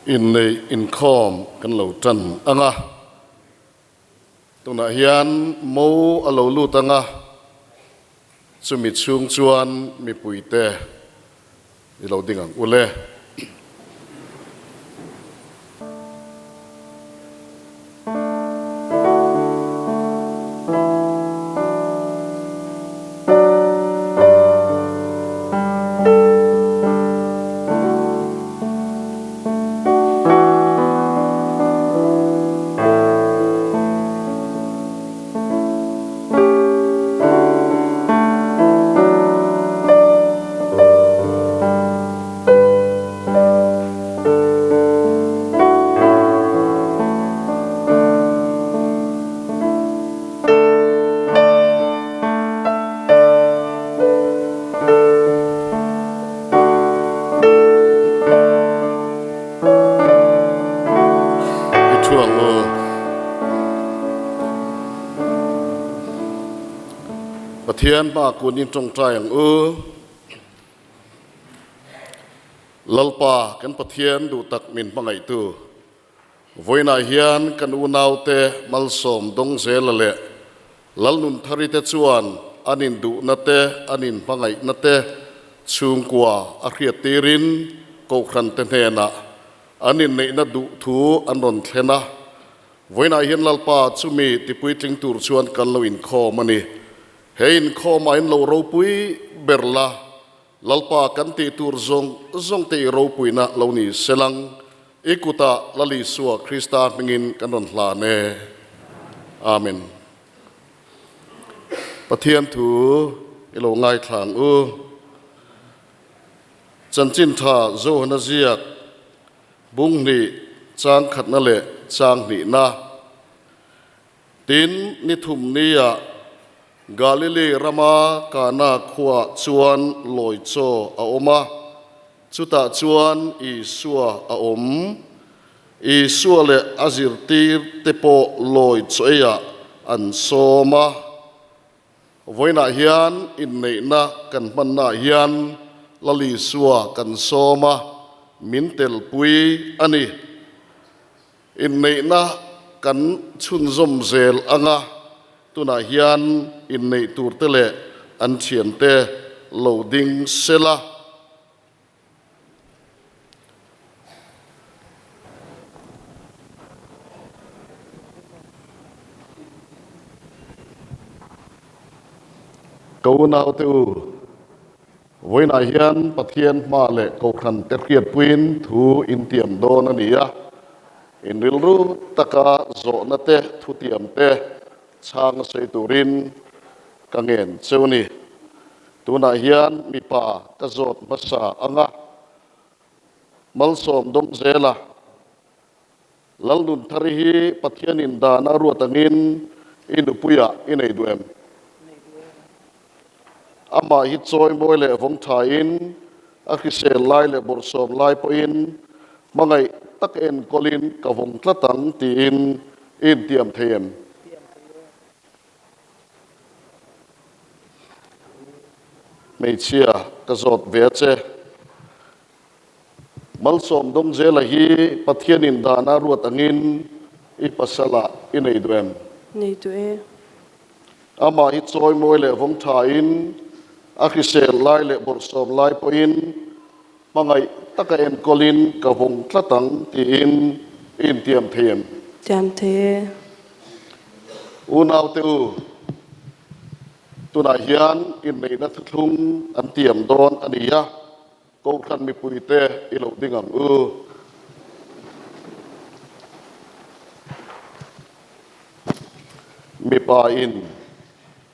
Inneih inkhawm kan lo tan ang a, tunah hian mo a lo lut ang a, chumi chhung chuan mipuite i lo ding ang u le. I thu ang u. Pathian hma kun in tawngtai ang u. Lalpa kan Pathian duh tak min hmangaihtu, vawiinah hian kan unaute malsawm dawng zela leh Lalnunthari te chuan an induhna te, an inhmangaihna te chhungkua a hriattirin Kohhran te hnenah an inneihna duh thu an rawn thlen a. Vawiinah hian Lalpa chumi tipuitling tur chuan kan lo inkhawm a ni. He inkhawmah in lo ropui ber la, Lalpa kan tih tur zawng zawng te i ropuina lo ni selang, i kutah Lal Isua Krista hmingin kan rawn hlan e. Amen. Pathian thu i lo ngaithla ang u. Chanchin tha Johana ziak bung hnih chang khatna leh chang hnihna. Tin, ni thum nia Galili rama Kana khuaah chuan lawi chaw a awm a, chutah chuan Isua a awm. Isua leh a zirtirte pawh lawi chaw eiah an sawm a. Vawiinah hian inneihna kan hmannaah hian Lal Isua kan sawm a, min telpui a ni. Inneihna kan chhunzawm zel ang a, tunah hian inneih turte leh an thiante lo ding sela. Ka unaute u. Vawiinah hian Pathian hma leh Kohhran te hriatpuiin thu intiam dawn a ni a, inrilru taka zawhna te, thutiam te chhang a sawi turin ka ngen cheu ni. Tunah hian mipa ka zawt hmasa ang a, malsawm dawng zel a, Lalnunthari hi Pathianin dan a ruat angin i nupuiah i nei duh em? Amah hi chawimawi leh vawng thain, a hrisel lai leh bawrhsawm lai pawhin hmangaih tak enkawlin ka vawng tlat ang tiin i intiam thei em? Hmeichhia ka zawt ve a che. Malsawm Dawngzela hi Pathianin dan a ruat angin i pasalah i nei duh em? Nei duh e. Amah hi chawimawi leh vawng thain, a hrisel lai leh bawrhsawm lai pawhin hmangaih taka enkawlin ka vawng tlat ang tiin i intiam thei em? Tiam thei e. Unaute u, tunah hian inneihna thuthlung an tiam dawn a ni a. Kohhran mipuite i lo ding ang u. Mipa in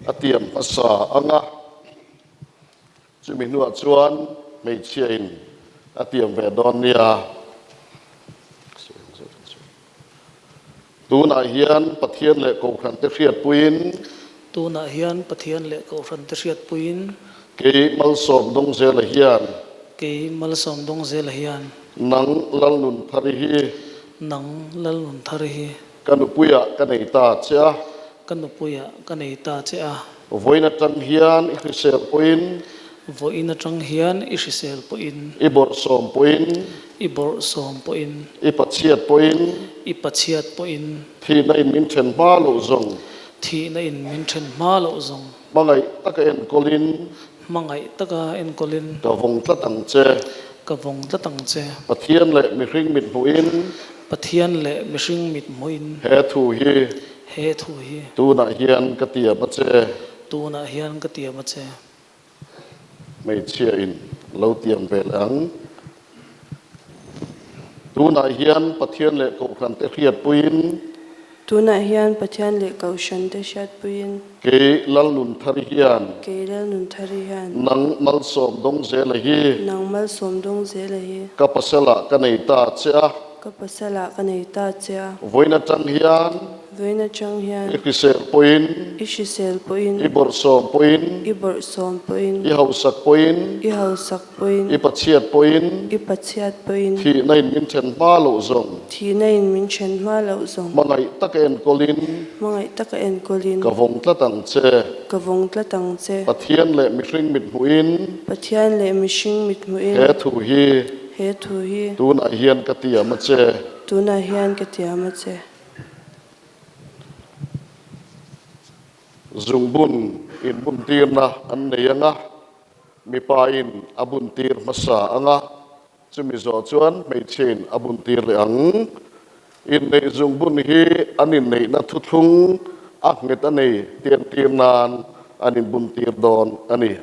a tiam hmasa ang a, chumi hnuah chuan hmeichhia in a tiam ve dawn nia. Tunah hian Pathian leh Kohhrante hriatpuiin. Tunah hian Pathian leh Kohhrante hriatpuiin. Kei Malsawm Dawngzela hian. Kei Malsawm Dawngzela hian. Nang Lalnunthari hi. Nang Lalnunthari hi. Ka nupuiah ka nei ta che a. Ka nupuiah ka nei ta che a. Vawiin atang hian i hrisel pawhin. Vawiin atang hian i hrisel pawhin. I bawrhsawm pawhin. I bawrhsawm pawhin. I pachhiat pawhin. I pachhiat pawhin. Thihna in min then hma loh zawng. Thihna in min then hma loh zawng. Hmangaih taka enkawlin. Hmangaih taka enkawlin. Ka vawng tlat ang che. Ka vawng tlat ang che. Pathian leh mihring mit hmuhin. Pathian leh mihring mit hmuhin. He thu hi. He thu hi. Tunah hian ka tiam a che. Tunah hian ka tiam a che. Hmeichhia in lo tiam ve leh ang. Tunah hian Pathian leh Kohhran te hriatpuiin. Tunah hian Pathian leh Kohhran te hriatpuiin. Kei Lalnunthari hian. Kei Lalnunthari hian. Nang Malsawm Dawngzela hi. Nang Malsawm Dawngzela hi. Ka pasalah ka nei ta che a. Ka pasalah ka nei ta che a. Vawiin atang hian. Vawiin atang hian. I hrisel pawhin. I hrisel pawhin. I bawrhsawm pawhin. I bawrhsawm pawhin. I hausak pawhin. I hausak pawhin. I pachhiat pawhin. I pachhiat pawhin. Thihna in min then hma loh zawng. Thihna in min then hma loh zawng. Hmangaih taka enkawlin. Hmangaih taka enkawlin. Ka vawng tlat ang che. Ka vawng tlat ang che. Pathian leh mihring mithmuhin. Pathian leh mihring mithmuhin. He thu hi. He thu hi. Tunah hian ka tiam a che. Tunah hian ka tiam a che. Zungbun inbuntirna an nei anga, mipa in a buntir hmasa anga, chumi zawh chuan hmeichhia in a buntir leh ang. Inneih zungbun hi an inneihna thuthlung a nghet a nei tiantir nan an inbuntir dawn a ni.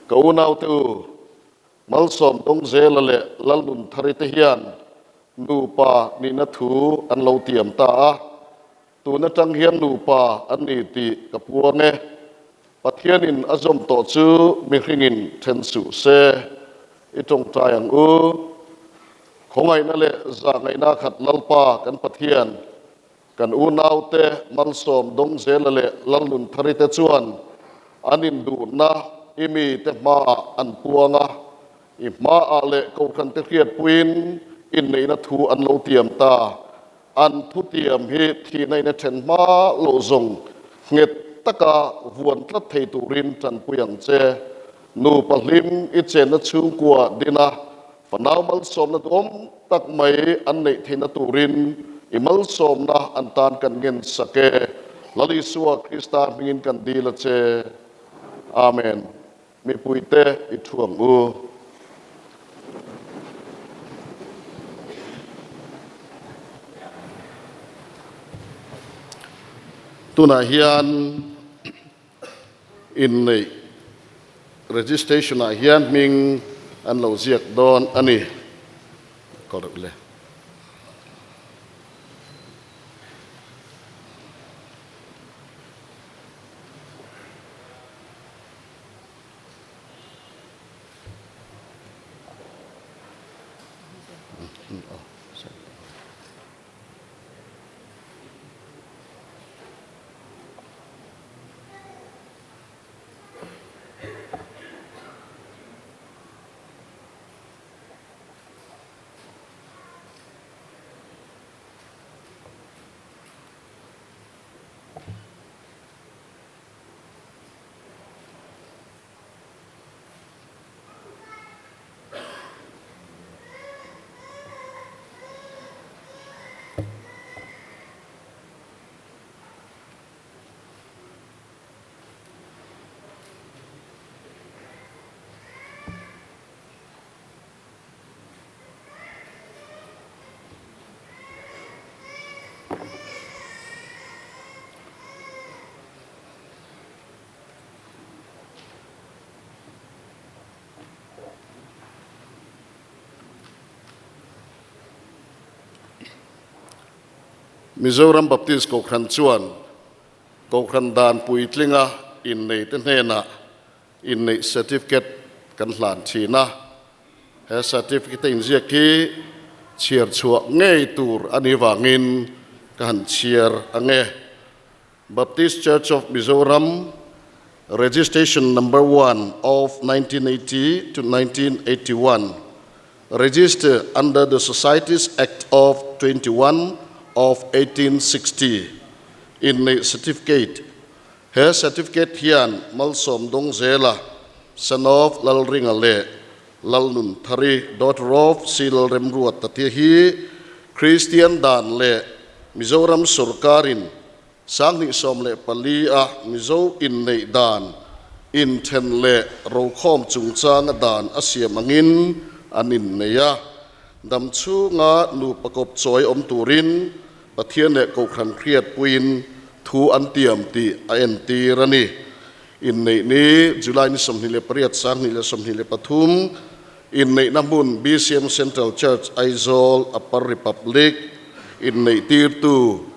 Ka unaute u, Malsawm Dawngzela leh Lalnunthari te hian nupa nihna thu an lo tiam ta a. Tun atang hian nupa an ni tih ka puang e. Pathianin a zawm tawh chu mihringin then suh se. I tawngtai ang u. Khawngaihna leh zahngaihna khat Lalpa kan Pathian, kan unaute Malsawm Dawngzela leh Lalnunthari te chuan an induhna i mite hmaah an puang a, i hmaah leh Kohhrante hriatpuiin inneihna thu an lo tiam ta. An thutiam hi thihna in a then hma loh zawng nghet taka vuan tlat thei turin tanpui ang che. Nupa hlim i chenna chhungkua dina fanau malsawmna duhawm tak mai an neih theihna turin i malsawmna an tan kan ngen sak e. Lal Isua Krista hmingin kan dil a che. Amen. Mipuite i thu ang u. Tunah hian inneih registration ah hian hming an lo ziak dawn a ni. Kal reuh le. Mizoram Baptist Kohhran chuan Kohhran dan puitlinga inneite hnenah inneih certificate kan hlan thin a. He certificate a inziak hi chhiar chhuah ngei tur a nih vangin ka han chhiar ang e. Baptist Church of Mizoram. Registration Number 1 of 1980 to 1981, registered under the Societies Act of 21 of 1860. Inneih Certificate, He certificate hian Malsawmdawngzela, son of Lalringa leh Lalnunthari, daughter of C. Lalremruata te hi Kristian dan leh Mizoram sorkarin 2014 a Mizo inneih dan inthen leh rokhawm chungchanga dan a siam angin an innei a, dam chhunga nupa kawp chawi awm turin Pathian leh Kohhran hriatpuiin thu an tiam tih a entir a ni. Inneih ni July ni 28 2023, inneihna hmun BCM Central Church Aizawl Upper Republic inneih tirtu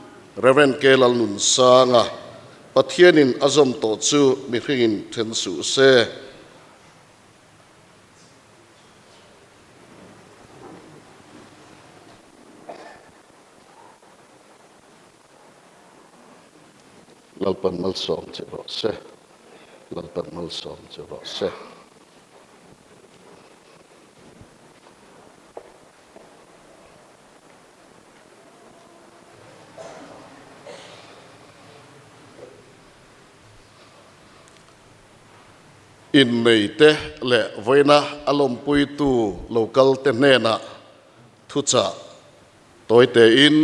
Rev. K. Lalnunsanga, Pathianin a zawm tawh chu mihringin then suh se. Lalpan malsawm che rawh se. Lalpan malsawm che rawh se. Inneite leh vawiina a lawmpuitu lo kalte hnenah thuchah tawi tein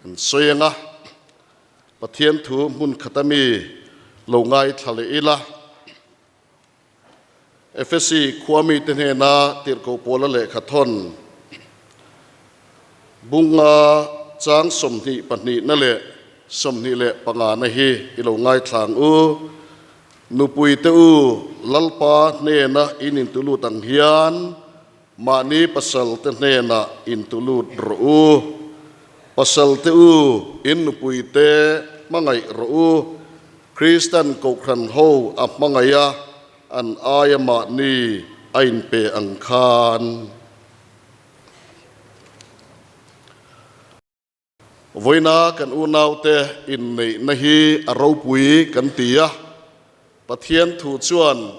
an sawi ang a, Pathian thu hmun khata mi lo ngaithla leh ila. Efesi khua mite hnena tirhkoh pawla lehkha thawn bunga chang 22na leh 25na hi i lo ngaithla ang u. Nupuite u, Lalpa hnena in intulut ang hian mahni pasalte hnenah intulut rawh u. Pasalte u, in nupuite hmangaih rawh u. Kristan Kohhran ho a hmangaih a, an aia mahni a inpe ang khan. Vawiina kan unaute inneihna hi a ropui kan ti a, Pathian thu chuan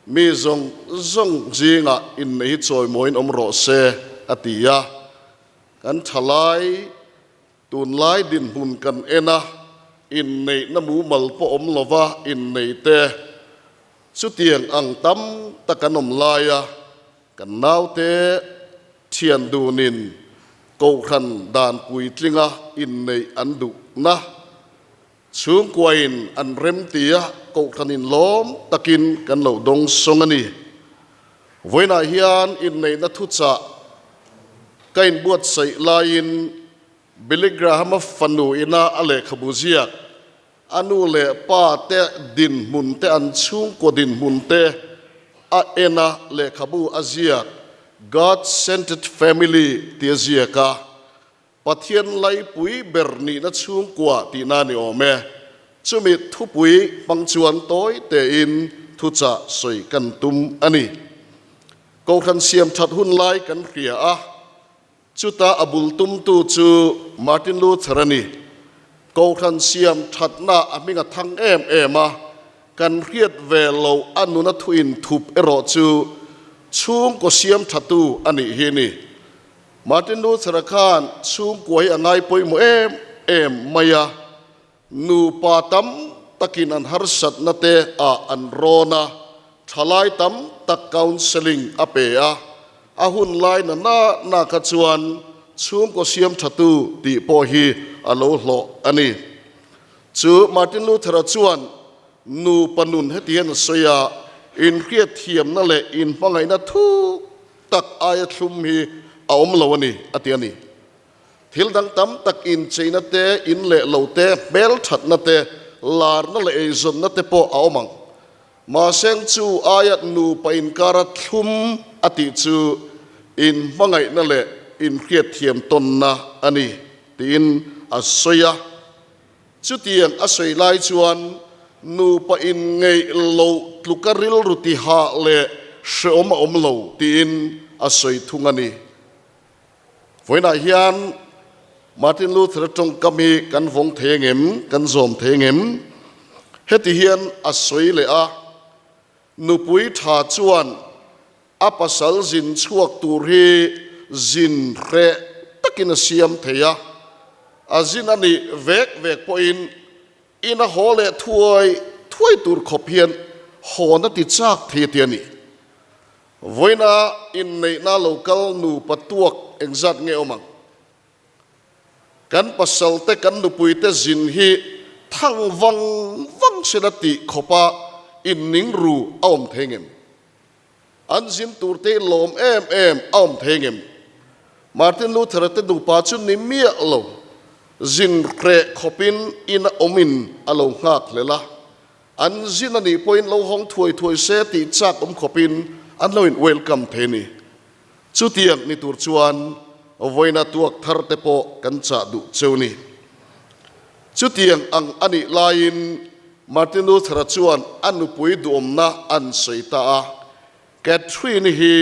mi zawng zawng zingah inneih hi chawimawiin awm rawh se a ti a, kan thalai Tunlai dinhmun kan en a, inneihna mumal pawh awm lova inneite chutiang ang tam tak an awm laia kan naute thian dunin Kohhran dan puitlinga inneih an duhna chhungkuain an remtia Kohhranin lawm takin kan lo dawngsawng a ni. Vawiinah hian inneihna thuchah ka inbuatsaih laiin Billy Graham-a fanu ina a lehkhabu ziak, a nu leh pa te dinhmun te, an chhungkaw dinhmun te a en a, lehkhabu a ziak, God-Centered Family tih a ziak a. Pathian laipui ber nihna chhungkua tihna a ni awm e. Chumi thupui hmang chuan tawi tein thuchah sawi kan tum a ni. Kohhran siam that hun lai kan hria a, chuta a bul tumtu chu Martin Luther a ni. Kohhran siam thatna a hming a thang em em a, kan hriat ve loh a nuna thuin thup erawh chu chhungkaw siam thatu a nih hi a ni. Martin Luther-a khan chhungkua hi a ngai pawimawh em em mai a, nupa tam takin an harsatna te ah an rawn a, thalai tam tak counselling a pe a, a hun lai na na na kha chuan chhungkaw siam thatu tih pawh hi a lo hlawh a ni. Chu Martin Luther-a chuan nupa nun heti hian a sawi a, inhriatthiamna leh inhmangaihna thuk tak aia thlum hi a awm lo a ni, a ti a ni. Thil dang tam tak incheina te, in leh lo te, hmelthatna te, larna leh eizawnna te pawh a awm ang. Mahseng chu aia nupa inkara thlum a tih chu inhmangaihna leh inhriatthiam tawnna a ni, tiin a sawi a. Chutiang a sawi lai chuan nupa inngeih loh tluka rilru tihah leh hreawm a awm lo tiin a sawi thung a ni. Vawiinah hian Martin Luther-a tawngkam hi kan vawng thei ang em? Kan zawm thei ang em? Heti hian a sawi leh a, Nupui tha chuan a pasal zin chhuak tur hi zin hreh takin a siam thei a, a zin a nih vek vek pawhin in a haw leh thuai thuai tur khawp hian hawn a ti chak thei a ti a ni. Vawiina inneihna lo kal nupa tuak engzat nge awm ang? Kan pasalte kan nupuite zin hi thang vang vang sela tih khawpa inning ru a awm thei ngem? An zin turte hi lawm em em a awm thei ngem? Martin Luther-a te nupa chu ni miah lo, zin hreh khawpin ina awmin a lo nghak hlel a, an zin a nih pawhin lo hawng thuai thuai se tih chak awm khawpin an lo in welcome thei a ni. Chutiang ni tur chuan vawiina tuak thar te pawh kan chah duh cheu ni. Chutiang ang a nih laiin Martin Luther-a chuan a nupui duhawmna an sawi ta a, Catherine hi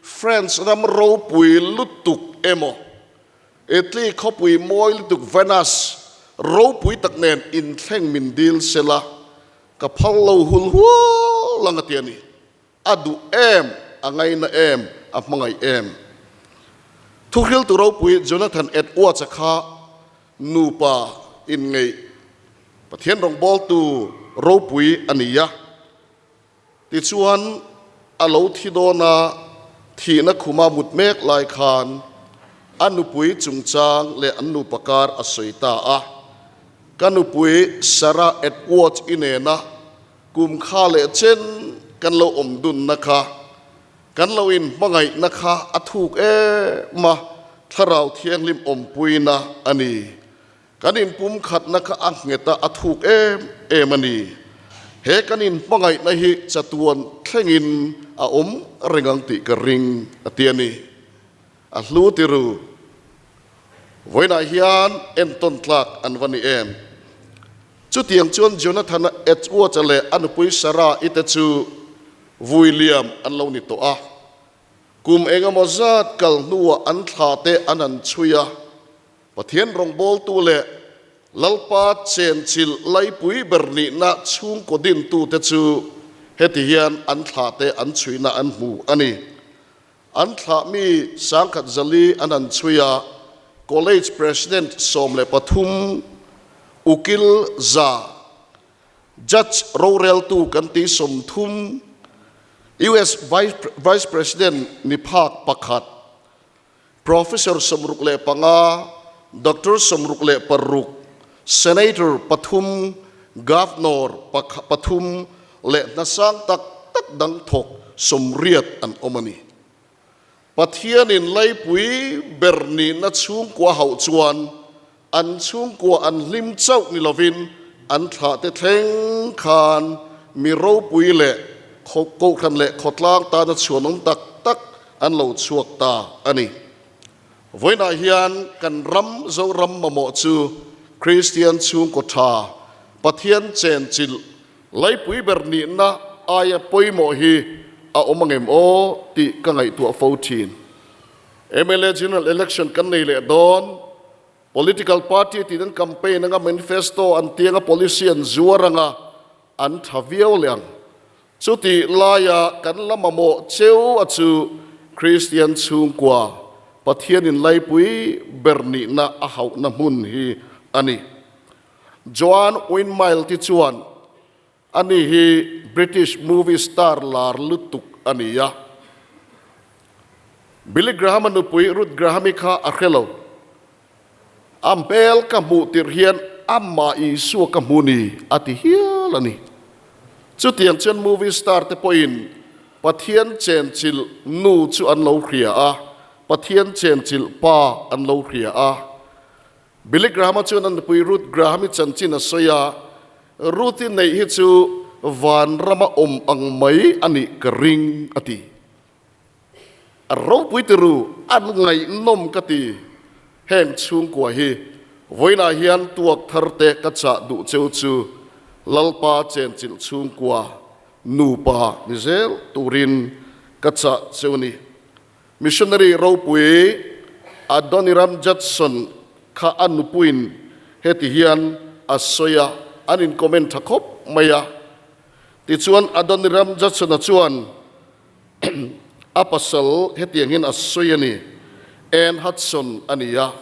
France ram ropui lutuk emaw, Italy khawpui mawi lutuk Venice ropui tak nen inthleng min dil sela ka phal lo hul hual ang a ti a ni. A duh em? A ngaina em? A hmangaih em? Thuhriltu ropui Jonathan Edwards-a kha nupa inngeih Pathian rawngbawltu ropui a ni a. Tichuan, a lo thi dawn a, thihna khuma mut mek lai khan a nupui chungchang leh an nupa kar a sawi ta a. Ka nupui Sarah Edwards-i nena Kum kha leh chen kan lo awm dunna kha, kan lo inhmangaihna kha a thuk em a, Thlarau Thianghlim awmpuina a ni. Kan inpumkhatna kha a nghet a, a thuk em em a ni. He kan inhmangaihna hi chatuan thlengin a awm reng ang tih ka ring, a ti a ni. A hlu ti ru. Vawiinah hian entawn tlak an va ni em? Chutiang chuan Jonathana Edwards-a leh a nupui Sarah-i te chu vui liam an lo ni tawh a. Kum engemaw zat kal hnuah an thla te an han chhui a, Pathian rawngbawltu leh Lalpa chenchilh laipui ber nihna chhungkaw dintute chu heti hian an thla te an chhuihna an hmu a ni. An thlah mi sangkhat zali an han chhui a, College President 13, Ukil 100, Judge roreltu kan ti 30, US Vice President ni phak pakhat, Professor 65, Doctor 66, Senator pathum, Governor pathum leh hnasang tak tak dang thawk 80 an awm a ni. Pathianin laipui ber nihna chhungkua hauh chuan an chhungkua an hlim chauh ni lovin an thlahte thleng khan mi ropui leh kohhran leh khawtlang tana chhuanawm tak tak an lo chhuak ta a ni. Vawiinah hian kan ram Zoram mamawh chu Kristian chhungkaw tha, Pathian chenchilh laipui ber nihna aia pawimawh hi a awm angem aw tih ka ngaihtuah fo thin. Mla General Election kan nei leh dawn, Political party tiin an campaign anga manifesto an tiang a policy an zuar anga an tha viau leh ang. Chutih laia kan la mamawh cheu a chu Kristian chhungkua Pathianin laipui ber nihna a hauhna hmun hi a ni. Joan Winmill te chuan ani hi British movie star lar lutuk a ni a. Billy Graham-a nupui Ruth Graham-i kha a hre lo. A hmel ka hmuh tirh hian amah Isua ka hmu ni a ti hial a ni. Chutiang chuan movie star te pawhin Pathian chenchilh nu chu an lo hria a, Pathian chenchilh pa an lo hria a. Billy Graham-a chuan a nupui Ruth Graham-i chanchin a sawi a, Ruth-i neih hi chu vanrama awm ang mai a nih ka ring a ti. A ropui ti ru, an ngaihnawm ka ti. Heng chhungkua hi vawiinah hian tuak thar te ka chah duh cheu chu Lalpa chenchilh chhungkua nupa ni zel turin ka chah cheu ni. Missionary ropui Adoniram Judson kha a nupuiin heti hian a sawi a, an in comment tha khawp mai a. Tichuan Adoniram Judson-a chuan a pasal hetiang hian a sawi a ni, Ann Hudson a ni a.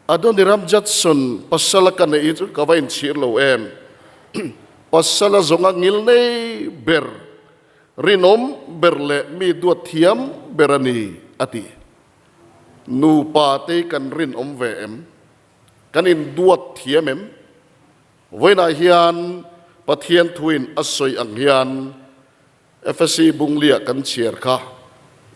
Adoniram Judson pasala ka neih hi chu ka va inchhir lo em. Pasala zawnga ngil nei ber, rinawm ber leh mi duat thiam ber a ni, a ti. Nupa te hi kan rinawm ve em? Kan induat thiam em? Vawiinah hian Pathian thuin a sawi ang hian Efesi Bunglia kan chhiar kha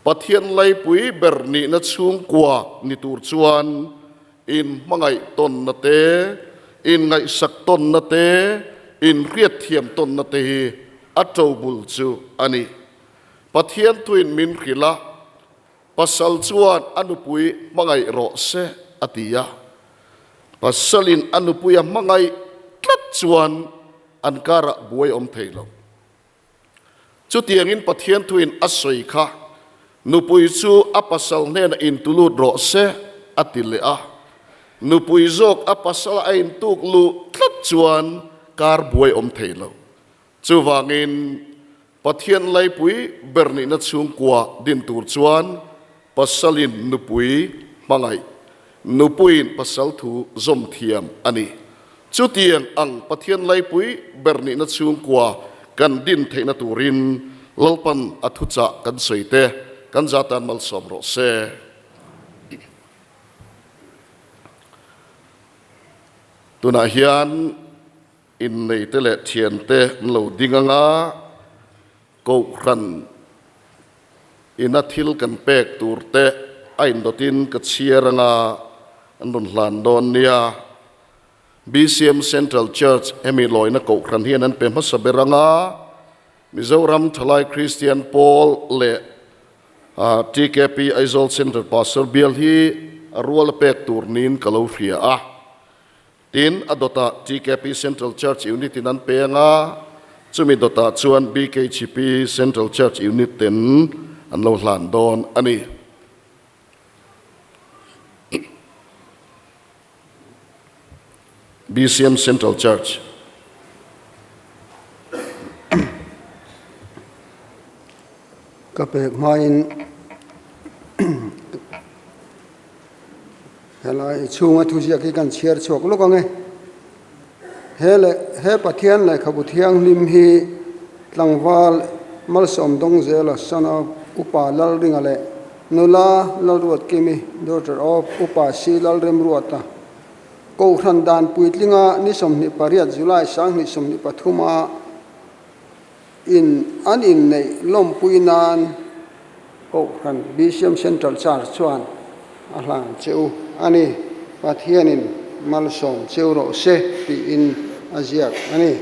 Pathian laipui ber nihna chhungkua ni tur chuan in hmangaih tawnna te, in ngaihsak tawnna te, in hriatthiam tawnna te hi a ṭobul chu a ni. Pathian thuin min hrilh a, Pasal chuan a nupui hmangaih rawh se a ti a. Pasalin a nupui a hmangaih tlat chuan an karah buai awm thei lo. Chutiangin Pathian thuin a sawi kha, Nupui chu a pasal hnenah intulut rawh se a ti leh a. Nupui zawk a pasala a intuk luh tlat chuan kar buai awm thei lo. Chuvangin Pathian laipui ber nihna chhungkua din tur chuan pasalin nupui hmangaih, nupuiin pasal thu zawm thiam a ni. Chutiang ang Pathian laipui ber nihna chhungkua kan din theihna turin Lalpan a thuchah kan sawi te kan za tan malsawm rawh se. Tunah hian Inneite leh thiante an lo ding anga Kohhran ina thil kan pek tur te a indawtin ka chhiar anga an rawn hlan dawn nia. BCM Central Church hemi lawina Kohhran hian an pe hmasa ber anga Mizoram Thalai Kristian Pawl leh TKP Aizawl Centre Pastor Bial hi a rual a pek tur niin ka lo hria a. Tin, a dawtah TKP Central Church Unit in an peng a, chumi dawtah chuan BKHP Central Church Unit ten an lo hlan dawn a ni. BCM Central Church. Ka pek hmain Helai chhunga thuziak hi kan chhiar chhuak lawk ang e. He leh he Pathian lehkhabu thianghlim hi tlangval Malsawm Dawngzela son of Upa Lalringa leh nula Lalruatkimi daughter of Upa Si Lalremruata Kohhran dan puitlinga ni 28 July 2023 a in an inneih lawmpui nan Kohhran BCM Central Church chuan a hlan che u a ni. Pathianin malsawm cheu rawh se tiin a ziak a ni.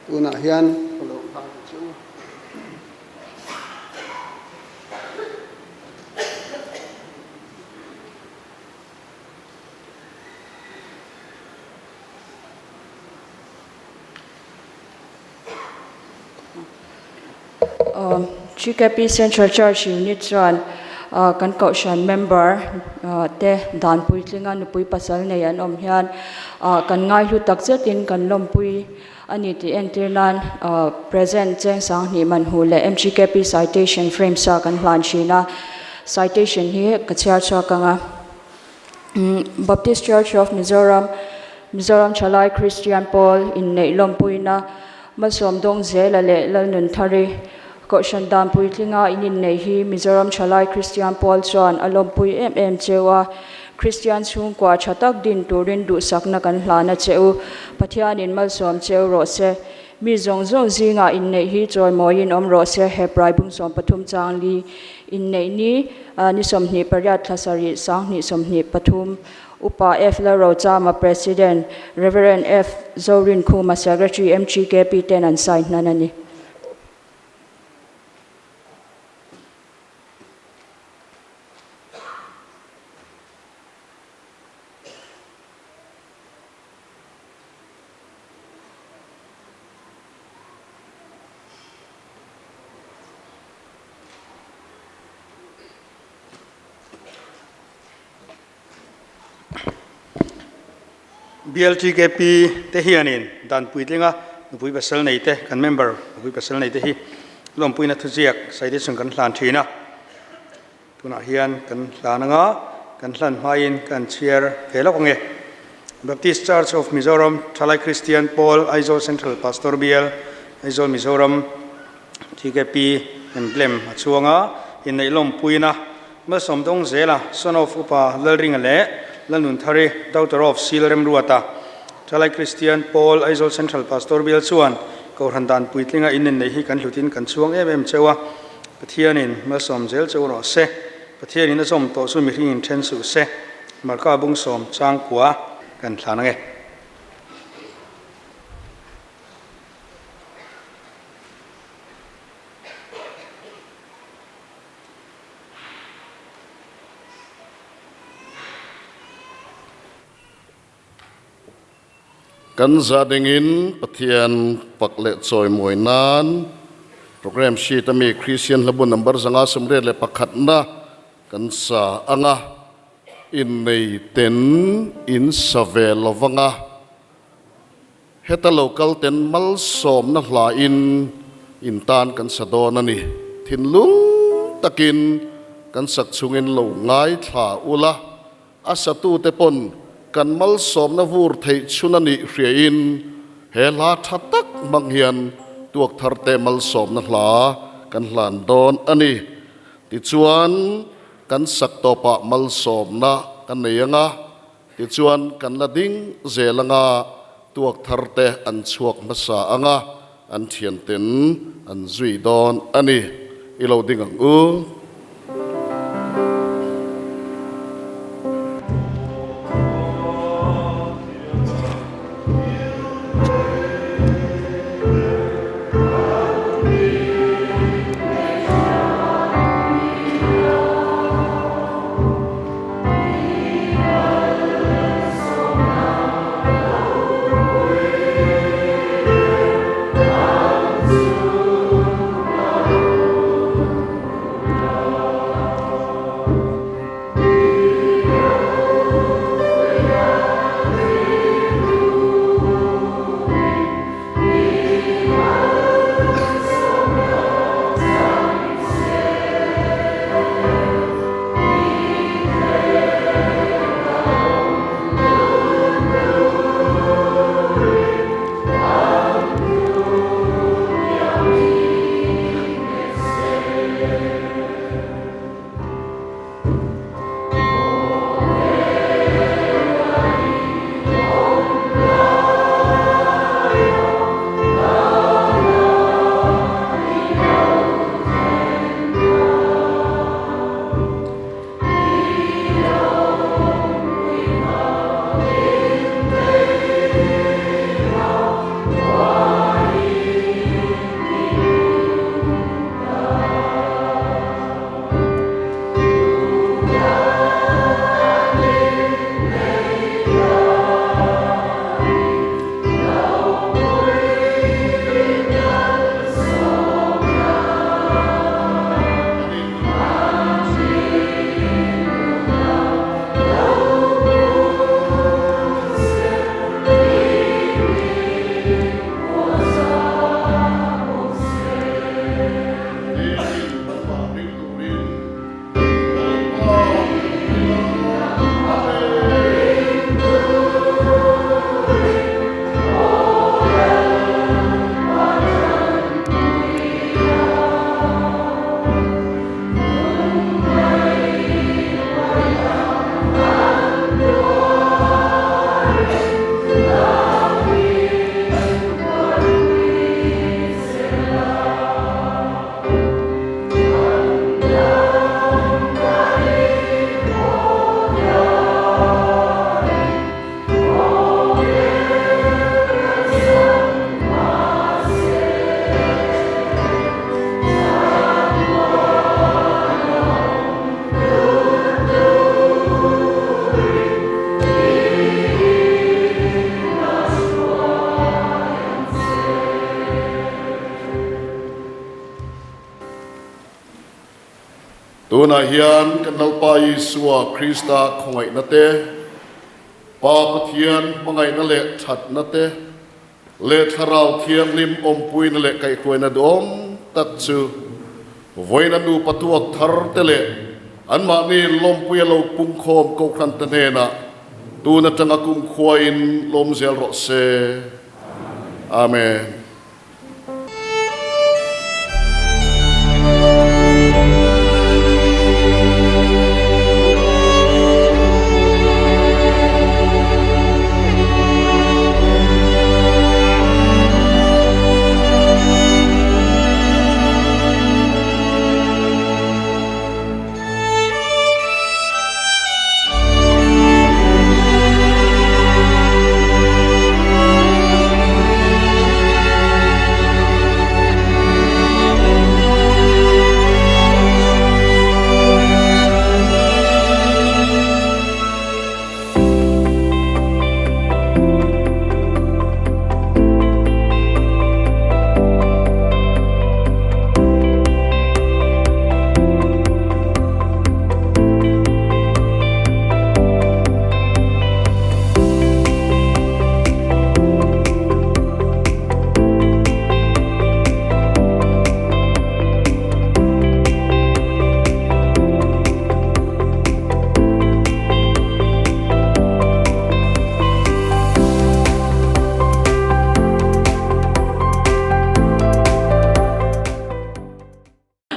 Tunah hian ka lo hlan che u. GKP Central Church Unit chuan kan kohhran member te dan puitlinga nupui pasal nei an awm hian kan ngaihlu tak zetin kan lawmpui a ni tih entir nan present cheng sanghnih man hu leh MGKP citation frame sa kan hlan thin a, citation hi ka chhiar chhuak ang a. Baptist Church of Mizoram, Mizoram Thalai Kristian Pawl inneih lawmpuina Malsawm Dawngzela leh Lalnunthari Kohhran dan puitlinga in inneih hi Mizoram Thalai Kristian Pawl chuan a lawmpui em em cheu a, Kristian chhungkua tha tak din turin duhsakna kan hlan a che u. Pathianin malsawm cheu rawh se. Mi zawng zawng zingah inneih hi chawimawiin awm rawh se, Hebrai bung 13 chang li inneih ni ni 28 thla sarih 2023 Upa F Lalrochama President, Rev F Zorinkhuma Secretary MGKP ten an sign hnan a ni. BLTKP te hianin dan puitlinga Nupui pasal nei te, kan member nupui pasal nei te hi lawmpuina thuziak citation kan hlan thin a. Tunah hian kan hlan anga kan hlan hmain kan chhiar ve lawk ange. Baptist Church of Mizoram Thalai Kristian Pawl Aizawl Central Pastor Bial Aizawl Mizoram TKP Emblem a chhuang a, inneih lawmpuina Malsawm dawng zela Son of Upa Lalringa leh Lalnunthari Daughter of Sil Remruata Thalai Kristian Pawl Aizawl Central Pastor Bial chuan Kohhran dan puitlinga inenneih hi kan hlutin kan chhuang em em cheu a. Pathianin malsawm zel cheu rawh se. Pathianin a zawm tawh chu mihringin then suh se. Marka bungsawm changkua kan thlan ange. Kan za dingin Pathian fak leh chawimawi nan Program Sheet a mi Kristian hlabu number 581 na kan sa anga innei ten in sa ve lovanga heta lo kal ten malsawmna hla in in tan kan sa dawn a ni. Thinlung takin kan sak chungin lo ngaithla ula. A satute pawn kan malsawmna vur theih chhun a nih hriain he hla tha tak hmang hian tuak tharte malsawmna hla kan hlan dawn a ni. Tichuan, kan sak tawpah malsawmna kan nei ang a, tichuan kan la ding zel ang a, tuak tharte an chhuak hmasa ang a, an thianten an zui dawn a ni. I lo ding ang u. Tunah hian kan Lalpa Isua Krista khawngaihna te, Pa Pathian hmangaihna leh thatna te, leh Thlarau Thianghlim awmpuina leh kaihhruaina duhawm tak chu vawiina nupa tuak thar te leh anmahni lawmpuia lo pungkhawm Kohhran te hnenah tun atanga kumkhuain lawm zel rawh se. Amen.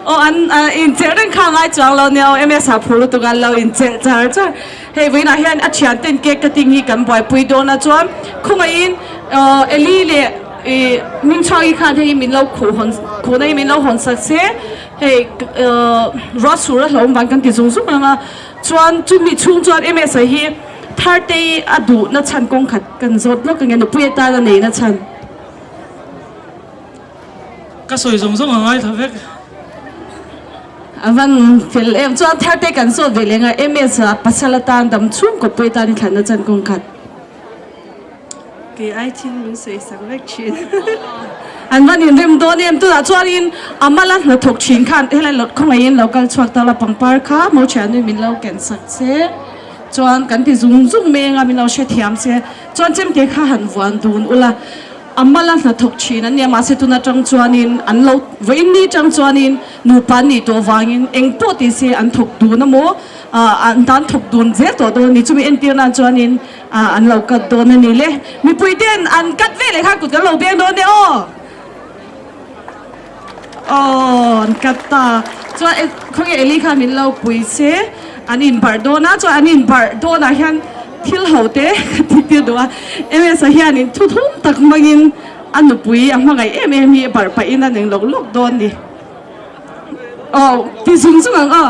Aw an incheh reng kha ngai chuang lo nia aw MS ah phur lutuk an lo incheh char char. Hei vawiinah hian a thian ten cake cutting hi kan buaipui dawn a chuan khawngaihin Eli leh ih Hmingchhuangi khan hei min lo khuh hawn khuhna hi min lo hawn sak se hei ruah sur a hlauhawm vang kan ti zung zung ang a chuan chumi chhung chuan MS ah hi Thartei a duhna chhan kawng khat kan zawt lawk ang e nupui atan a neihna chhan. Ka sawi zawng zawng a ngaithla vek. A van fel em chuan Tharte kan zawt ve leng a MS ah pasal atan dam chhung kawppui atan i thlanna chan kawng khat. Kei ai thil min sawi sak vek thin. An van inrem dawn em tunah chuanin a mala hnathawk thin khan helai lo khawngaihin lo kal chhuak ta la pangpar kha mo thianui min lo ken sak che chuan kan ti zung zung meng a min lo hrethiam che chuan chemte kha han vuan dun ula. A mala hnathawk thin an nia, mahse tun atang chuanin an lo vawiin ni atang chuanin nupa an nih tawh vangin eng pawh ti se an thawk dun a maw, an tan thawk dun zel tawh dawn a ni. Chumi entir nan chuanin an lo cut dawn a ni le. Mipui ten an cut ve leh khan kut kan lo beng dawn e aw. Aw an cut ta. Chuan khawnge Eli khan min lo pui se an inbarh dawn a, chuan an inbarh dawnah hian thil ho te ka ti tir duh a, MS-a hianin thu thum tak hmangin a nupui a hmangaih em em hi barh pahin a ning lawk lawk dawn ni. Aw ti zung zung ang aw.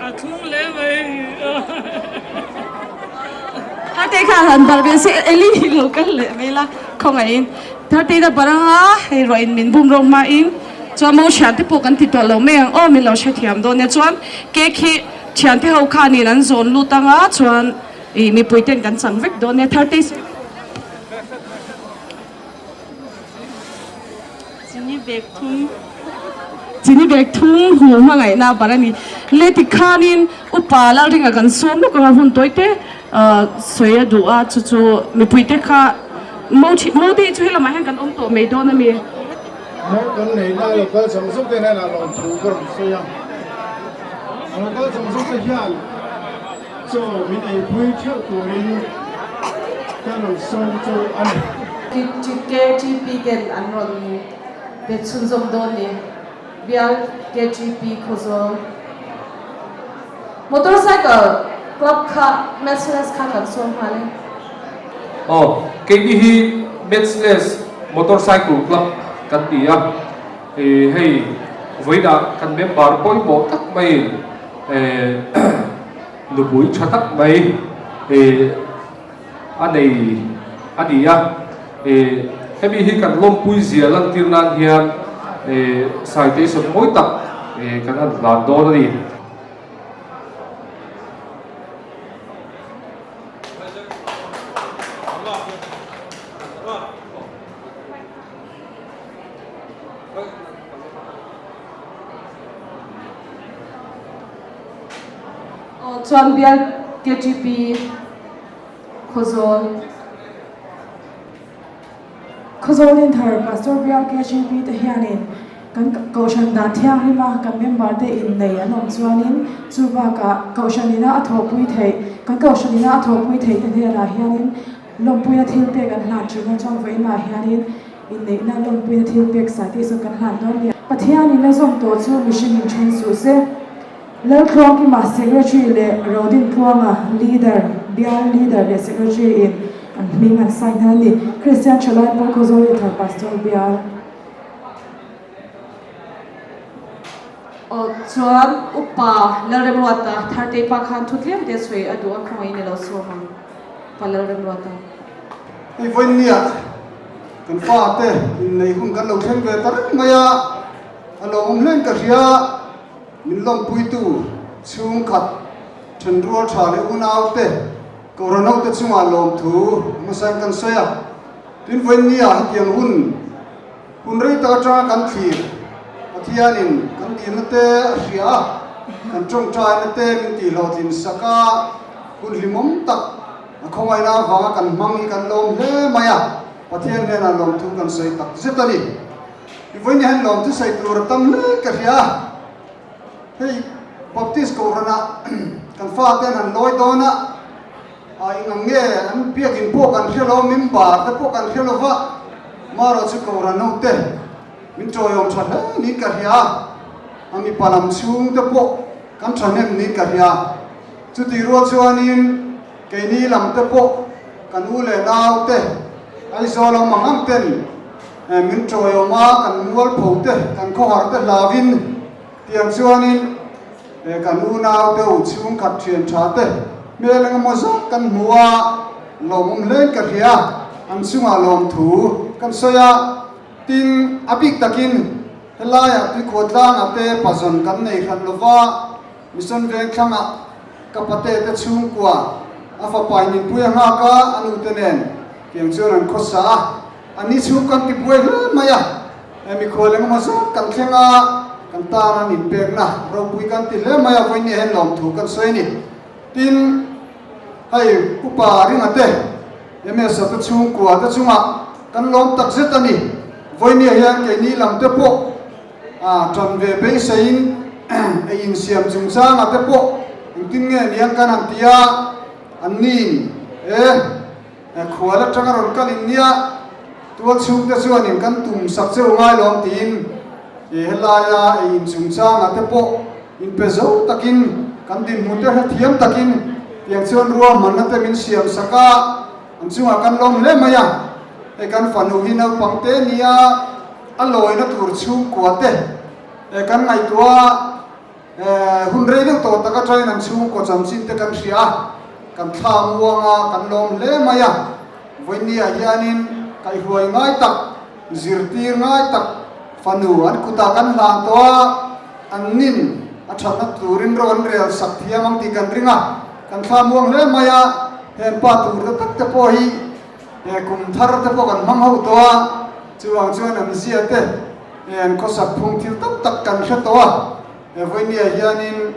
A thlung hle mai. Tharte kha han barh ve se Eli hi lo kal leh mai la khawngaihin Tharte na barh anga hei ruah in min bum rawk hmain chuan mo thian te pawh kan ti tawh lo mai ang aw min lo hrethiam dawn nia chuan cake hi thian te ho khanin an zawn lut anga chuan ih mipui ten kan chang vek dawn nia Tharte Chini bag thum Chini bag thum hu hmangaihna a bar a ni. Le tikhanin upa Lalringa kan sawm lawk anga hun tawi te sawi a duh a, chu chu mipui te kha mo thi mo te hi chu helamah hian kan awm tawh mai dawn a mi. Mo kan neihna local zawng zawng te hnenah lawmthu ka rawn sawi a, local zawng zawng te hian Chaw min eipui theuh turin ka rawn sawm chu a ni. KTP ten an rawn pe chhunzawm dawn ni. Bial KTP Khawzawl Motorcycle Club kha Matchless kha kan sawm nghal e. Aw, keini hi Matchless Motorcycle Club kan ti a, hei vawiinah kan member pawimawh tak maiin Nupui tha tak mai a nei a ni a, hemi hi kan lawmpui zia lantir nan hian citation mawi tak kan han hlan dawn a ni. Aw Chuan bial KTP Khawzawl. Khawzawl Dinthar Pastor bial KGP te hianin kan Kohhran dan thianghlima kan member te innei an awm chuanin chu bakah Kohhran ina a thawhpui theih kan Kohhran ina a thawhpui theih te hnenah hianin lawmpuina thil pek an hlan thin a chuan vawiinah hianin inneihna lawmpuina thil pek saite chu kan hlan dawn nia. Pathianin a zawm tawh chu mihringin then suh se. Laltluangkima Secretary leh Rodintluanga Leader, Bial Leader leh Secretary in an hming an sign hna a ni. Kristian Thalai Pawl Khawzawl Inthar Pastor Bial. Aw chuan Upa Lalremruata Thartei pa khan thu tlem te sawi a duh a khawngaih in i lo sawm ang Upa Lalremruata. Hei vawiinnia kan fate inneih hun kan lo thleng ve ta reng mai a, a lawmawm hlein ka hria. Min lawmpuitu chhungkhat thenrual tha leh unaute Kohhranhote chungah lawmthu hmasain kan sawi a. Tin, vawiinnia hetiang hun hun rei tak atanga kan thlir Pathianin kan dilna te a hria a, kan tawngtaina te min tihhlawhtlin sak a, hun hlimawm tak a khawngaihna avanga kan hmang hi kan lawm hle mai a, Pathian hnenah lawmthu kan sawi tak zet a ni. I vawiin hian lawmthu sawi tur a tam hle ka hria. Hei Baptist Kohhranah kan fate an han lawi dawn a, a eng ang nge an biakin pawh kan hre lo, member te pawh kan hre lo va, marawh chu Kohhran ho te min tawiawm tha hle niin ka hria a, a mipa lam chhung te pawh kan thahnem niin ka hria. Chutih rual chuanin keini lam te pawh kan u leh nau te Aizawl awm ang ang ten Min tawiawm a, kan mualpho te, kan khawhar te hlauin tiang chuanin kan unau te u chhungkhat thian tha te hmel engemaw zat kan hmu a, lawmawm hlein ka hria, an chungah lawmthu kan sawi a, tin a bik takin helaiah tuikhuah tlangah te pazawn kan nei hran lova, Mission Vengthlangah ka pate te chhungkua a fapa in inpui a nghak a, a nute nen tiang chuan an khawsa a, an ni chhung kan ti buai hle mai a, he mikhual engemaw zawk kan thleng a, kan tan an inpekna ropui kan ti hle mai a, vawiin hian lawmthu kan sawi a ni. Tin, hei upa ringa te, MS-a te chhungkua te chungah kan lawm takzet a ni. Vawiin hian keini lam te pawh A tan ve beiseiin ei insiam chungchangah te pawh engtin nge niang kan han ti a, an niin e khual atanga rawn kal in nia, tual chhungte chuanin kan tum sak cheu ngai lawm tiin e helaia ei in chungchangah te pawh inpe zo takin kan dinhmun te hrethiam takin tiang chuan ruahmanna te min siam sak a, an chungah kan lawm hle mai a, hei kan fanu hi naupang te nia. A lawina tur chhungkua te kan ngaihtuah a, hun rei deuh tawh tak atangin an chhungkaw chanchin te kan hria a, kan thla muang a, kan lawm hle mai a. Vawinia hianin kaihruai ngai tak, zirtir ngai tak fanu an kutah kan hlan tawh a, an nin a thatna turin ro an rel sak thiam ang tih kan ring a, kan thla muang hle mai a, heng pa tur te tak te pawh hi He kum thar te pawh kan hmang ho tawh a, chuvang chuan an zia te an khawsak phung thil tam tak kan hre tawh a, he vawinia hianin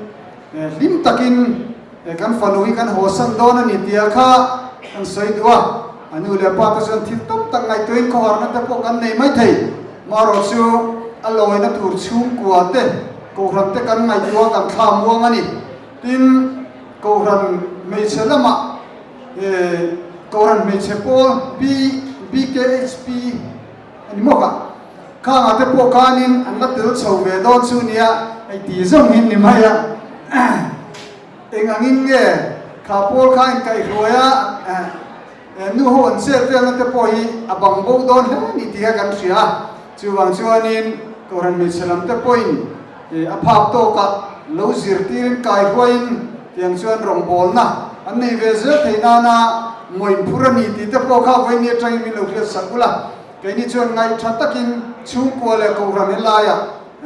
hlim takin kan fanu hi kan hawsan dawn a ni tia kha kan sawi duh a, a nu leh pa te chuan thil tam tak ngaihtuahin khawharna te pawh kan nei maithei, marawh chu a lawina tur chhungkua te kohhran te kan ngaihtuah kan thla muang a ni, tin kohhran hmeichhe lamah. Kohhran hmeichhe pawl BKHP a ni mawk a, khangah te pawh khanin an la tel chho ve dawn chu nia hei ti zawng in ni mai a, eng angin nge kha pawl kha inkaihhruai a, nu ho an chet velna te pawh hi a bang bo dawn hle ni tih kha kan hria a, chuvang chuanin Kohhran hmeichhe lam te pawhin a phak tawkah lo zirtirin kaihruaiin tiang chuan rawngbawlna an nei ve zel thei nana mawin phur a ni tih te pawh kha vawiin atangin min lo hriat sak ula. Keini chuan ngaihtha takin chhungkua leh kohhran helaiah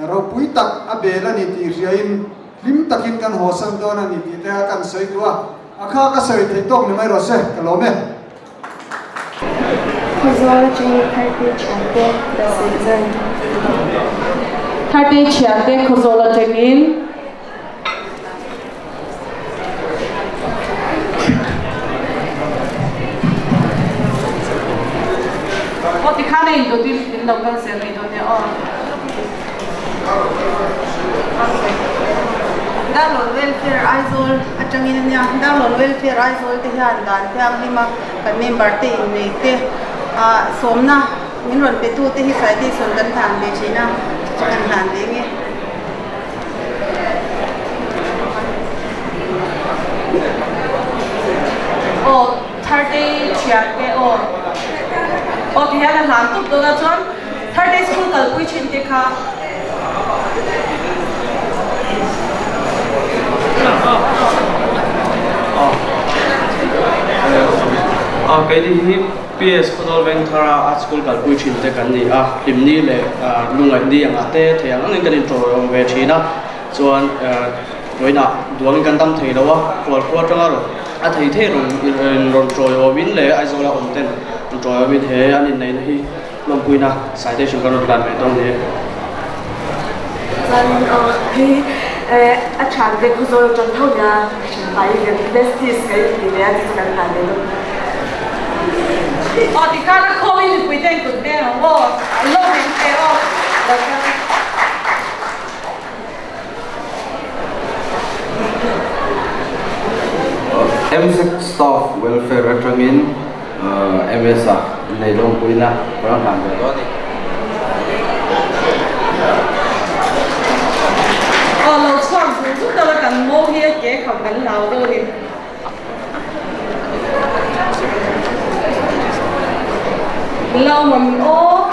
ropui tak a bel a ni tih hriain hlim takin kan hawsan dawn a ni tih te kha kan sawi duh a, a kha ka sawi theih tawk ni mai rawh se, ka lawm e. Khawzawl atangin Thartei thiante season. Thartei thiante Khawzawl atangin. Tikhan a indawtin in lo kal zel mai dawn nia aw. Darlawn Welfare Aizawl atangin a nia. Darlawn Welfare Aizawl te hian dan thianghlima kan member te innei te ah sawmna min rawn pe tu te hi citation kan hlan ve thin a, chu chu kan hlan ve nge. Aw Thursday thian te aw aw ti hian a hlan tup dawn a chuan Thursday school kalpui thin te kha. Aw keini hi PS Khawzawl Vengthara Art School kalpui thin te kan ni a, hlimni leh lungaihni angah te thei ang angin kan inṭawrawm ve thin a, chuan vawiinah duangin kan dam thei lo a, khualkhua atanga rawn a thei thei rawn rawn ṭawiawmin leh Aizawla awm ten rawn ṭawiawmin he an inneihna hi lawmpuina citation kan rawn hlan ve dawn ni. Chuan hei a thian te Khawzawl atang tho nia thianpa hi kan besties kan inti ve a chu chu kan hlan ve dawn. Aw tikhan a khaw in mipui te in kut veng ang aw an lo hlim ve aw lo kal. MSEC staff welfare atangin MS ah nei lawmpuina ka rawn hlan ve dawn a ni. Aw lo chhuak zung zung deuh a kan mo hi a ke kham kan hlau deuh a ni. Lo ngawm aw.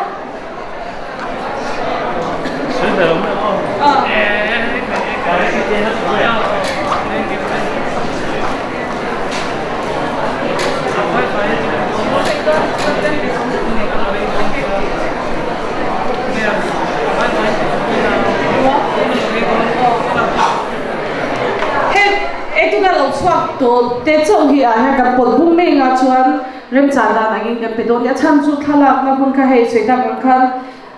Hei eitu ka lo chhuak tawh te chauh hi ah hian kan pawt bung mai anga chuan Remchah dan angin kan pe dawn nia. Chhan chu thlalakna hmun kha hei sawi tak ang khan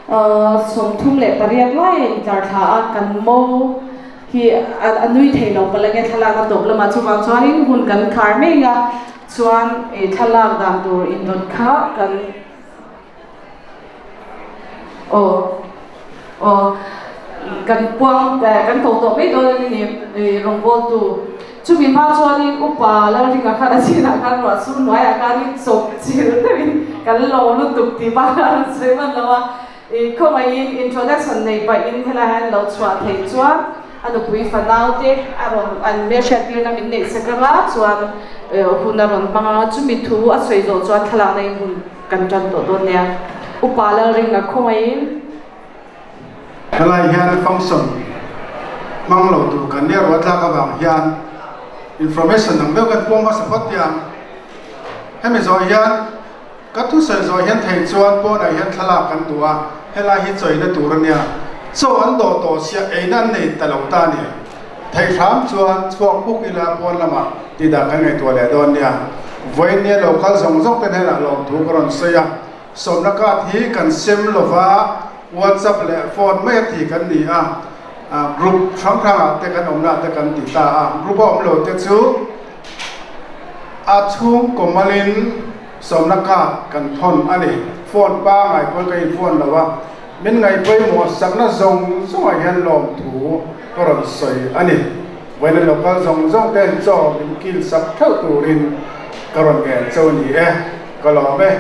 38 lai a intlar thla a, kan mo hi a nui thei lo palh ange thlalakna tawp lamah chuvang chuanin hun kan khar mai anga chuan thlalak dan tur indawt kha kan Aw aw kan puang kan ko tawh mai dawn a ni rawngbawltu chumi hma chuanin upa Lalringa khan a chinah khan ruah sur hnuaiah khanin chawp chil deuhin kan lo lutuk tih bak a rawn sawi hman lo a ih khawngaihin introduction nei pahin helaiah hian lo chhuah theih chuan a nupui fanau te a rawn an hmelhriat tirna min neih sek anga chuan hun a rawn hmang anga chumi thu a sawi zawh chuan thlalakna in hun Kan tan tawh dawn nia. Upa Lalringa khawngaihin. Helai hian function hmang lo tur kan nia ruah tlak avang hian information dang deuh kan puang hmasa phawt teh ang. Hemi zawh hian ka thusawi zawh hian thei chuan pawnah hian thlalak kan duh a, helai hi chawina tur a nia. Chaw an dawh tawh sia eina an nei ta lo ta a ni. Theih hram chuan chhuak buk ila pawn lamah tih dan kan ngaihtuah leh dawn nia. Vawiin nia lo kal zawng zawng te hnenah lawmthu ka rawn sawi a, sawmna card hi kan sem lova WhatsApp leh phone mai a ti kan ni a, group hrang hrangah te kan awmna te kan ti ta a, group a awm lo te chu a chhungkaw malin sawmna card kan thawn a ni. Phone pangai pawn ka in phone lo a. Min ngaihpawimawh sakna zawng zawngah hian lawmthu ka rawn sawi a ni. Vawiina local zawng zawng ten chaw min kil sak theuh turin ka rawn ngen cheu ni e, ka lawm e.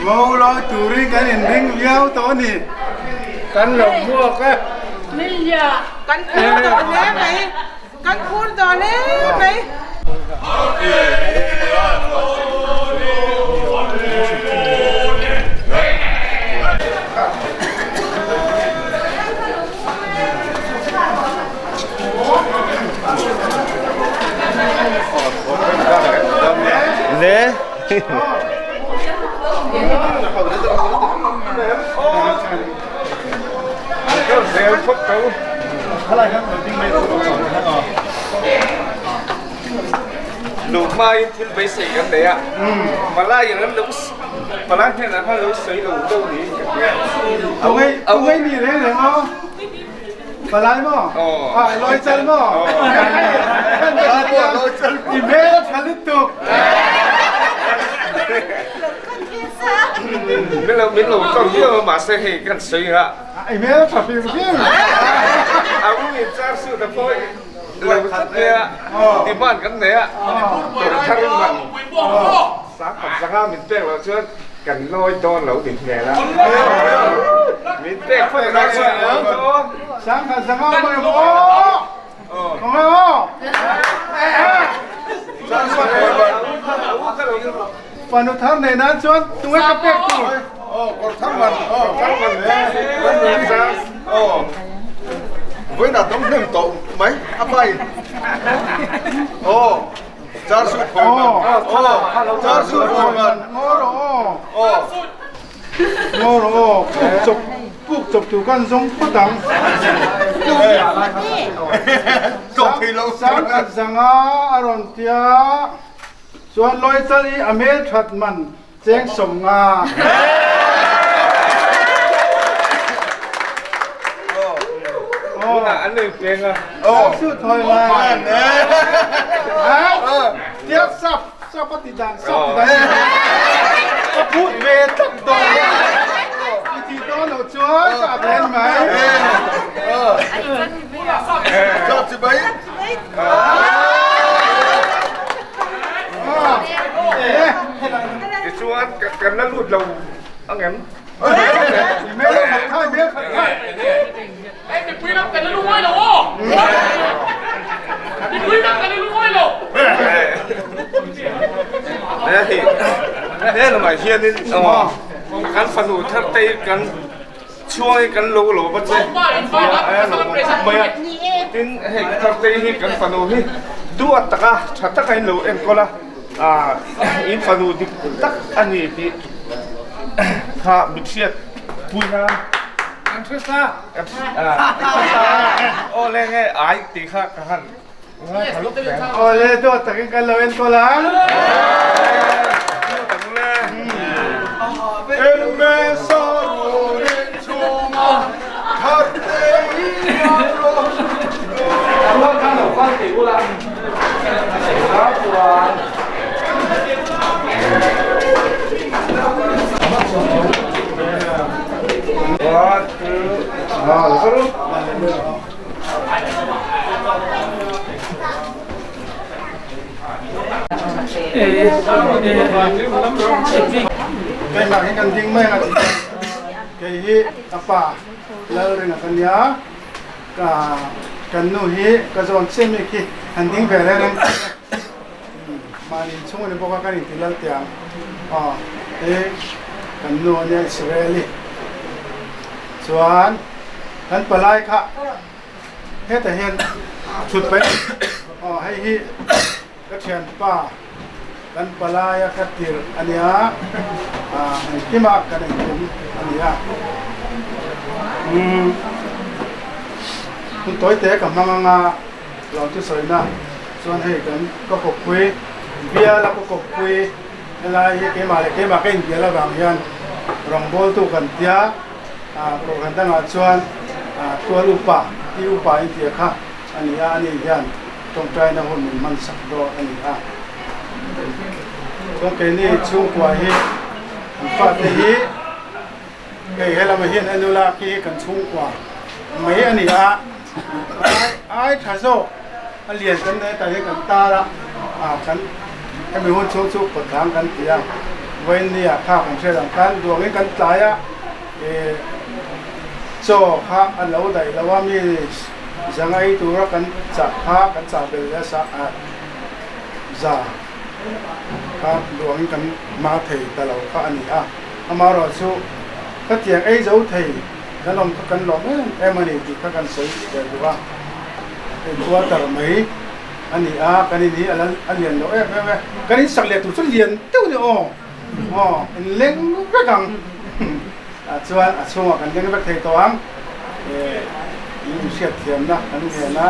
Ngo lawi turin kan inring viau tawh a ni. Kan lo hmuak e. Kan phur tawh hle mai. Kan phur tawh hle mai. Luh hmain thil beisei kan nei a, palai in an lo palai hnenah khan lo sawi lo deuh niin ka hria. A ngai ni reng reng aw. Palai maw? Ah, lawi chal maw? I hmel a tha lutuk. Min lo min lo tawng viau a mahse hei kan sawi a. I hmel a tha hrim hrim. A u in char suit a pawh lo tlat mai a, demand kan nei a, tawrh thar man sang khat zanga min pek loh chuan kan lawi dawn lo ti hmel a. Min pek phawt ang Sangkhat zanga awm ang em aw? Awm em aw? Fanu thar nei nan chuan tunge ka pek tur? Aw kawr thar man kawr thar man aw vawiinah dawng hnem tawh mai a pai aw char suit phawi man aw char suit phawi man ngaw rawh aw ngaw rawh aw puk chawp puk chawp tur khan zawng phawt ang sangkhat zanga a rawn tia chuan lawichal hi a hmel that man Cheng 15. An nei peng a. Su thawi mai. Tiak sap sap a ti dan sap ti dan. Ka phut ve tlat dawn. I ti dawn loh chuan ka a then mai. Sap chi bai. Tichuan kan la lut lo ang em? Mipui ram kan la lu ngawi lo aw! Mipui ram kan la lu ngawi lo! He lamah hianin kan fanu thar te kan Chhuang hi kan lo lo va che mai a, tin hei Thartei hi kan fanu hi duat taka tha taka in lo enkawl a, in fanu dik tak a ni tih kha min hriat pui nan kan hre sa aw le nge ai tih kha ka han ngaithla lawk hle. Aw le duat takin kan lo enkawl ang. Keimah hi kan ding mai ang a ti a, kei hi ka pa Lalringa ka nia, ka kan nu hi ka zawn chiah mi khi han ding ve reng reng mahni inchhung a ni bawk a kan inti lal tiang aw hei kan nu a nia Israeli chuan kan palai kha hetah hian thut paih aw hei hi ka thianpa kan palaia ka tirh a nia ah engkimah kan engkim a ni a umm hun tawi te ka hmang anga lo chu sawina chuan hei kan ka kawppui biala ka kawppui helai hi keimah leh keimah ka inbial avang hian rawngbawltu kan tia ah kohhran dangah chuan ah tual upa ti upa intia kha a ni a, ani hian tawngtaina hun min hman sak dawn a ni a. Chuan keini chhungkua hi kan fate hi hei helamah hian a nula khi hi kan chhungkua mai a ni a, ai ai tha zawk a lian kan nei hetah hian kan tar a, ah kan hemi hun chhung chu kawtlang kan ti a, vawiinnia kha kan hriat ang khan duangin kan tlai a, ih chaw kha a lo daih lo a mi. Zangai tura kan chah kha kan chah bel leh sa a za kha duangin kan hma thei ta lo kha a ni a. Amaherawh chu ka tiang ei zo thei kan awm kha kan lawm em em a ni tih kha kan sawi ve duh a. Hei quarter mai a ni a, kan in hi a lian lo em em e. Kan in sak leh tur chu lian deuh ni aw, aw in leng vek ang. Chuan a chhungah kan leng vek thei tawh ang. In hriatthiamna kan ngen a,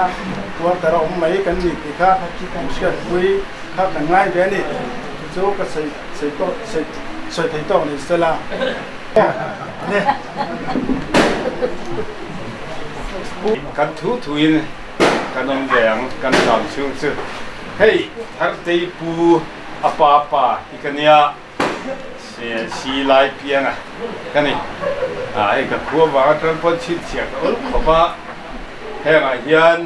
quarter a awm mai kan ni tih kha kan hriatpui kha kan ngai ve a ni. Chu chu ka sawi sawi tawh sawi sawi thei tawk ni sela. Le. Kan thu thuin kan awm ve ang kan zam chhung chu hei Thartei pu a pa pa hi ka nia. Si lai piang a ka ni. Ah hei ka khua vang atang pawn chhinchhiah ka awlh khawp a, hengah hian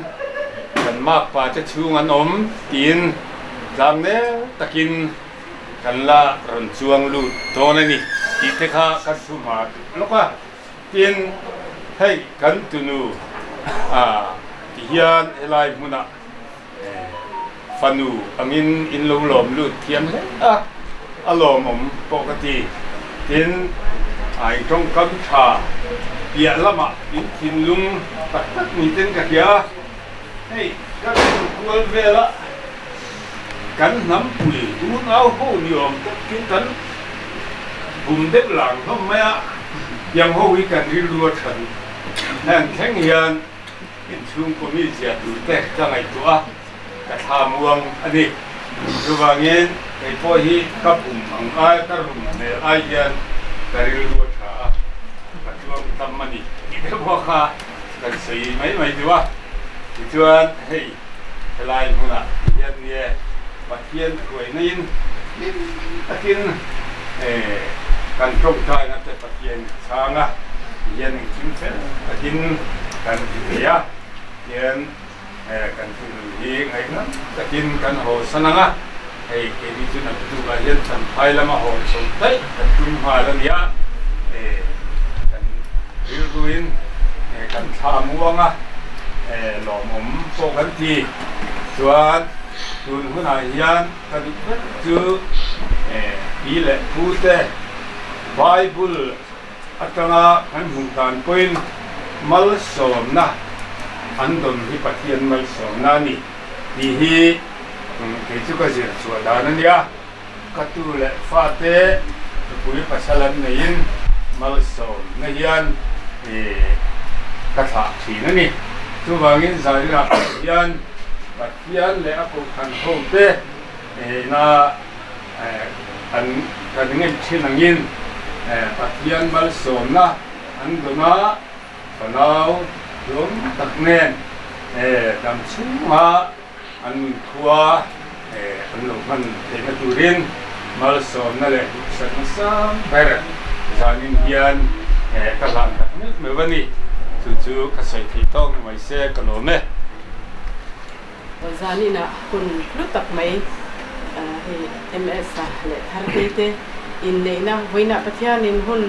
kan makpa te chhung an awm tiin tlang nel takin kan la rawn chuang lut dawn a ni tih te kha kan thu hma lawk a. Tin, hei kan tunu ah ti hian helai hmunah fanu angin in lo lawm lut thiam hle a, a lawmawm pawh ka ti. Tin, a in tawngkam tha piah lamah in thinlung tak tak ni ten ka hria a, hei ka rin kual vela kan hnampui unau ho ni awm takin kan bum deuh lang hlawm mai a, tiang ho hi kan rilru a tha duh. Heng thleng hian inchhungkaw mi zia tur te ka ngaihtuah a, ka thla muang a ni. Chuvangin kei pawh hi ka bum ang ai, ka rum hmel ai hian ka rilru a tha a, ka tluang tam a ni tih te pawh kha kan sawi mai mai duh a. Tichuan hei helai hmunah hian nge Pathian hruaina-in hlim takin kan tawngtaina te Pathian a chhang a, tihian engkim fel takin kan ti thei a, tihian kan thilnun hi ngaihnam takin kan haw san ang a, hei keini chu na lutukah hian Champhai lama haw chho daih kan tum nghal a nia, kan rilruin kan thla muang a, lawmawm pawh kan ti chuan tun hunah hian ka duh ber chu pi leh pu te Bible atanga kan hmuh dan pawhin malsawmna an dawn hi Pathian malsawmna a ni tih hi kei chu ka zir chhuah dan a nia. Ka tu leh fate nupui pasal an neiin malsawmna hian ka thlah thin a ni. Chuvangin Zarinah pawh hian Pathian leh a kohhran hote ina An kan ngeih thin angin Pathian malsawmna an dawn a, fanau hlawm tak nen dam chhunga an nunkhua an lo hman theihna turin malsawmna leh duhsakna sang ber zanin hian ka hlan tak meuh meuh a ni. Chu chu ka sawi theih tawk ni mai se ka lawm e. Zaninah hun hlu tak mai hei MS-a leh Thartei te inneihna vawiinah Pathianin hun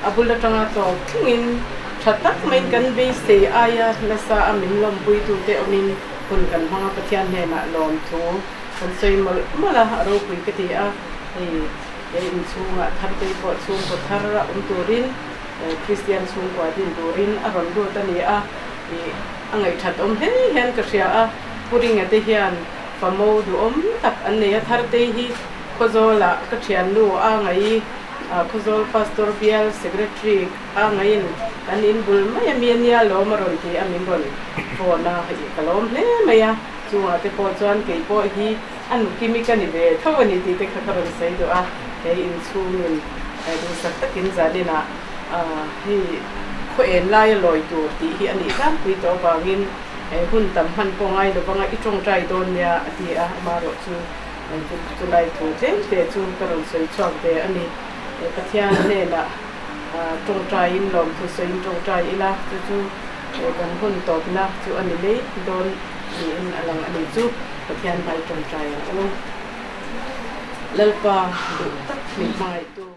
a bul atanga tawp thlengin tha tak maiin kan beisei aia nasa a min lawmpuitute awmin hun kan hmang a, Pathian hnenah lawmthu kan sawi mawlh mawlh a, a ropui ka ti a, hei he inchhungah Thartei pawh chhungkaw thar a awm turin Kristian chhungkua din turin a rawn lut a ni a. A ngaihthat awm hle hian ka hria a, Pu Ringa te hian famo duhawm tak an nei a, Thartei hi Khawzawlah ka thiannu a ngai, Khawzawl Pastor Bial Secretary a ngaiin kan in bul mai a mi a nia lawm a rawn ti a, min rawn phone a, ka lawm hle mai a, chungah te pawh chuan kei pawh hi a nukimi ka ni ve tho a ni tih te kha ka rawn sawi duh a, he inchhungin duhsak takin zaninah Hei khaw en laia lawi tur tih hi a nih tlangpui tawh avangin hun tam hman pawh ngai lo vanga i tawngtai dawn nia a ti a, amaherawh chu chulai thu tlem te chu ka rawn sawi chhuak ve a ni. Pathian hnenah tawngtaiin lawmthu sawiin tawngtai ila chu chu kan hun tawpna chu a ni mai dawn niin a lang a ni chu Pathian hmai tawngtai ang u. Lalpa duh tak min hmangaihtu.